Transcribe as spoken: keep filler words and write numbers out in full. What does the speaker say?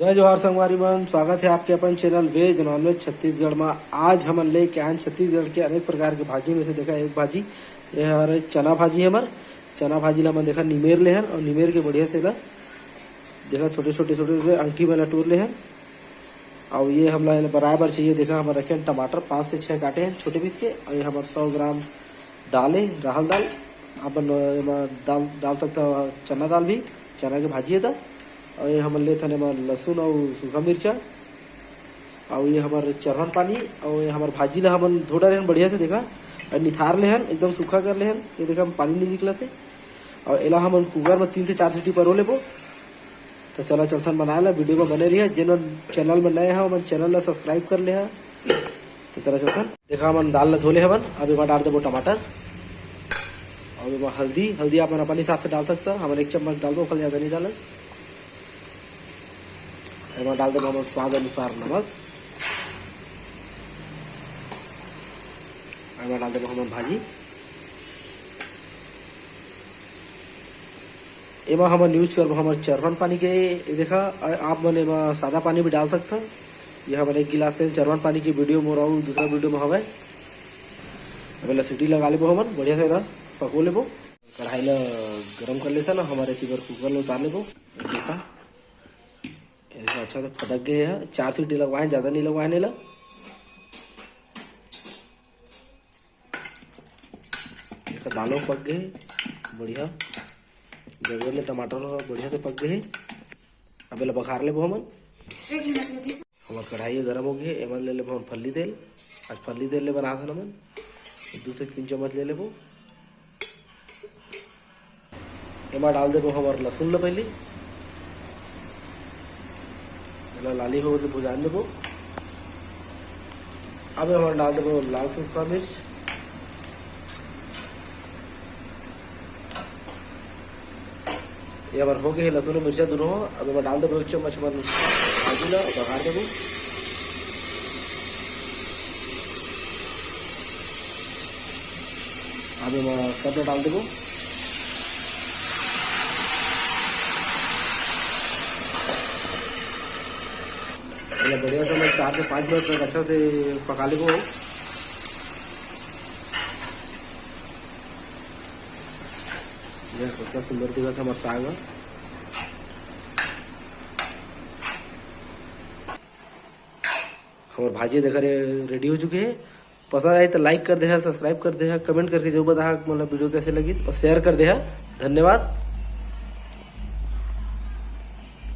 जय जोहार संगवारी मन, स्वागत है आपके अपन चैनल वेज नॉनवेज छत्तीसगढ़ में। आज हमन लेके आए छत्तीसगढ़ के अनेक प्रकार के भाजी में से। देखा, एक भाजी, ये हरे चना भाजी हमर। चना भाजी ला हमन देखा निमेर ले हन और निमेर के बढ़िया से ला देखा छोटे छोटे छोटे छोटे अंगठी में ला टूर ले हन। और ये हमला एला बनाए बर चाहिए, देखा हमन रखे हन टमाटर पाँच से छः काटे हन छोटे पीस के। और ये हमर सौ ग्राम दाल है, राहल दाल। अपन एमा दाल डाल सकता, चना दाल भी, चना के भाजी है दा। और ये हमन लेथन एमा लहसुन और सूखा मिर्चा। और ये हमर चरहन पानी। और ये हमर भाजी ला हमन धो डारे हन बढ़िया से, देखा, और निथार ले हन, एकदम सूखा कर ले हन। ये देखा, हम पानी नहीं निकलत है। और एला हमन कुकर में तीन से चार सीटी परो लेबो। तो चला चलथन बनाए ला, वीडियो में बने रहिए। जेन चैनल में नए हो, हमन चैनल ला सब्सक्राइब कर ले हा। तो चला चलथन। देखा, हमन दाल ला धो ले हवन। अब एमा डाल देबो टमाटर। अब एमा हल्दी, हल्दी आप मन अपन हिसाब से डाल सकता, हमन एक चम्मच डालबो, ओखर ज्यादा नहीं डालन। एमा डाल देबो हमन स्वाद अनुसार नमक। एमा डाल देबो हमन भाजी। एमा हमन यूज करबो हमर चरवन पानी के। ये देखा, आ-, आप मन एमा सादा पानी भी डाल सकथव। ये हमन एक गिलास से चरवन पानी के वीडियो मोर अउ दूसरा वीडियो में हवय। अब एला सीटी लगा लेबो हमन, बढ़िया से ना पको लेबो। कढ़ाई ला गरम कर लेथन ना, हमर एती बर कुकर ला उतार लेबो। देखा, ये देखा, अच्छा से फदक गए है। चार सीटी लगवाए, ज्यादा नहीं लगवाए एला। देखा, दालो पक गए बढ़िया, जरूरत ले टमाटर हो बढ़िया से पक गए। अब एला बघार लेबो हमन। हमर कढ़ाई गरम हो गए, एमन ले लेबो हमन फल्ली तेल। आज फल्ली तेल ले बनाथन हमन, दू से तीन चम्मच ले लेबो। एमा डाल देबो हमर लहसुन ल पहली, एला लाली हो के भुजान देबो। अब एमा डाल देबो लाल सूखा मिर्च। ये हमर हो गए हे लहसुन मिर्चा दोनों। अब एमा डाल देबो एक चम्मच हमन भाजी ला बघार देबो। अब एमा सब ला डाल देबो। एला बढ़िया से हमन चार से पाँच मिनट तक अच्छा से पका लेबो। ये कितना सुंदर दिखत हे हमर साग ह। हमर भाजी देखा रे, रेडी हो चुके हे। पसंद आए तो लाइक कर दे, सब्सक्राइब कर दे, कमेंट करके जरूर बता, मतलब वीडियो कैसे लगी और शेयर कर दे। धन्यवाद।